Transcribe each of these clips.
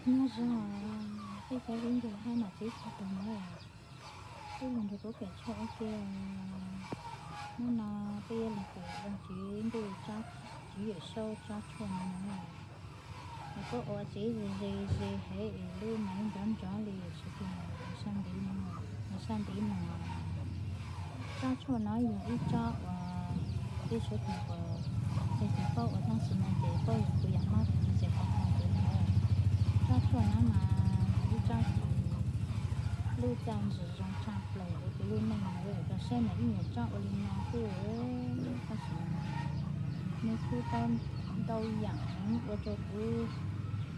Nyob zoo tej cov viv ncaus hab nam txiv txhua tus na, peb los nrog kuv kawm tshuaj ua ke. Hnub no peb yuav los kawm Vaajtswv ntuj tsab, Tswv Yawm Saub tsab tshuaj no na. Kuv ua tsev ze ze ze heev es lub maiv nrov nrov li, sawv daws sab ntiv no, sab ntiv no. Tsab tshuaj no yog ib tsab uas peb suav dlawg uas txawm tsis paub ua dlaab tsi no ces paub yog kuv yam mob tsis txawj qhov qhov ntawd na. Tsab tshuaj no mas yog ib tsab kws lub txaj ntsig zoo tshaj plaws huv kuv lub neej no. Yog saib mas ib nyuag tsab ua li no xwb, tab sis nws kuj tau ntau yam heev ua rau kuv,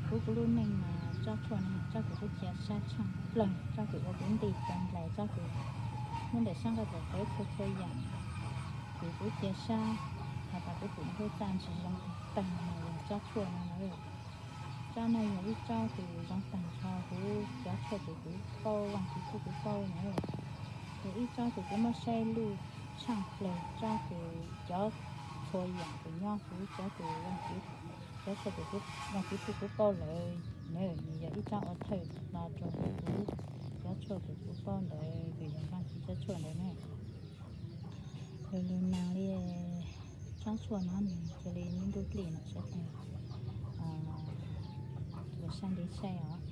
kuv, kuv lub neej mas tsab tshuaj no yog tsab kws kuv cia sab tshaj plaws, tsab kws ua kuv nti cov nplais, tsab kws nyob ntawm sab nqaj tawm qhov txhua txhua yam kws kuv cia sab, has tas kuv pum lub txaj ntsig zoo tag tag no yog tsab tshuaj no na. Tsab no yog ib tsab kws zoo tag nrho huv cov tshuaj kws kuv paub, Vaajtswv txuj kuv paub na. Yog ib tsab kws kuv muab saib luj tshaj plaws tsab kws cov txhua yam kws nyob huv cov kws Vaajtswv, cov tshuaj kws Vaajtswv txuj kuv paub lawm na, nws yog ib tsab ua thawj no rau huv kuv cov tshuaj kws kuv paub ntawd kws yog Vaajtswv cov tshuaj ntawd na. Lug lug naag li tsab tshuaj no nws cia li ntuj plig no sawv dlawg ua sab ntev saib os.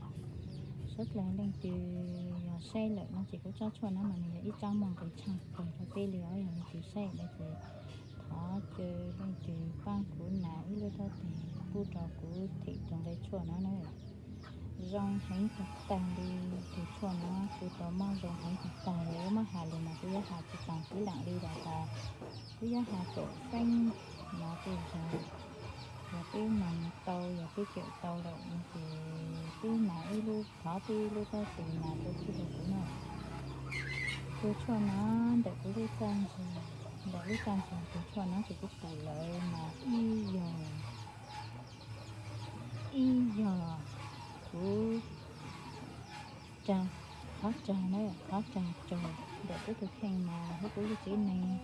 Sawv dlawg leej twg yog saib lawm no ces kuv tsab tshuaj no mas nws yog ib tsab muaj nqis tshaj plaws rau peb li os. Yog leej twg saib lawm no ces thov caw leej twg paab kuv nas ib lub taub tes pub rau kuv them tus nqe tshuaj no na. Zoo heev tag tag li, tus tshuaj no kuv tau muab zoo heev tag tag li, muab has lug mas kuv yuav has tsis taag kuv lam li lawm tas, kuv yuav has kom feeb no tej zag. Yog peb nas tau, yog peb kawm tau lawm no ces peb nas ib lub, thov peb ib lub taub tes nas rau txij rau kuv na. Tus tshuaj no ntawm kuv lub txaj ntsig, ntawm lub txaj ntsig tus tshuaj no ces kuv pum lawm mas ib yog, ib yog kuv rag, qhov rag na, qhov rag tsaug ntawm kuv tus kheej mas huv kuv lub tsev neeg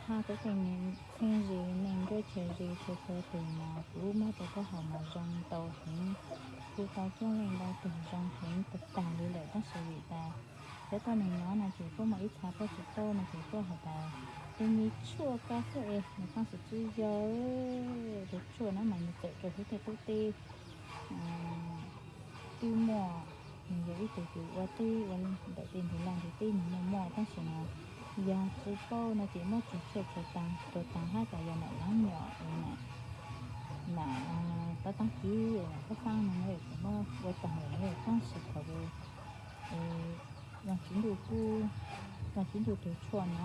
hab kuv tej neeg, txheeb ze, neeg nruab chaw ze txhua txhua tus mas kuv muab rau taub hau mas zoo ntau heev. Kuv tau coob leej ntau tug zoo heev tag tag li lawm, tab sis vim tas cov tuab neeg no no ces kuj muaj ib txha paub tsis paub no ces kuj has tas tus me tshuaj ko xwb es, tab sis tsis yog. Tus tshuaj no mas nws txawm rau huv tej qub teb twb muaj, nws yog ib tug kws ua teb ua ntawm tej ntug laj ntug teb nws muaj muaj, tab sis mas yog tsis paub no ces muab tsuag tshuaj tsuag taag, tsuag taag hab tas yog nam laav nyom, nam, nam tab taab kiv, nam pab faab no na, ces muab ua taag lawm na. Tab sis thaum Vaajtswv ntuj pub, Vaajtswv ntuj tus tshuaj no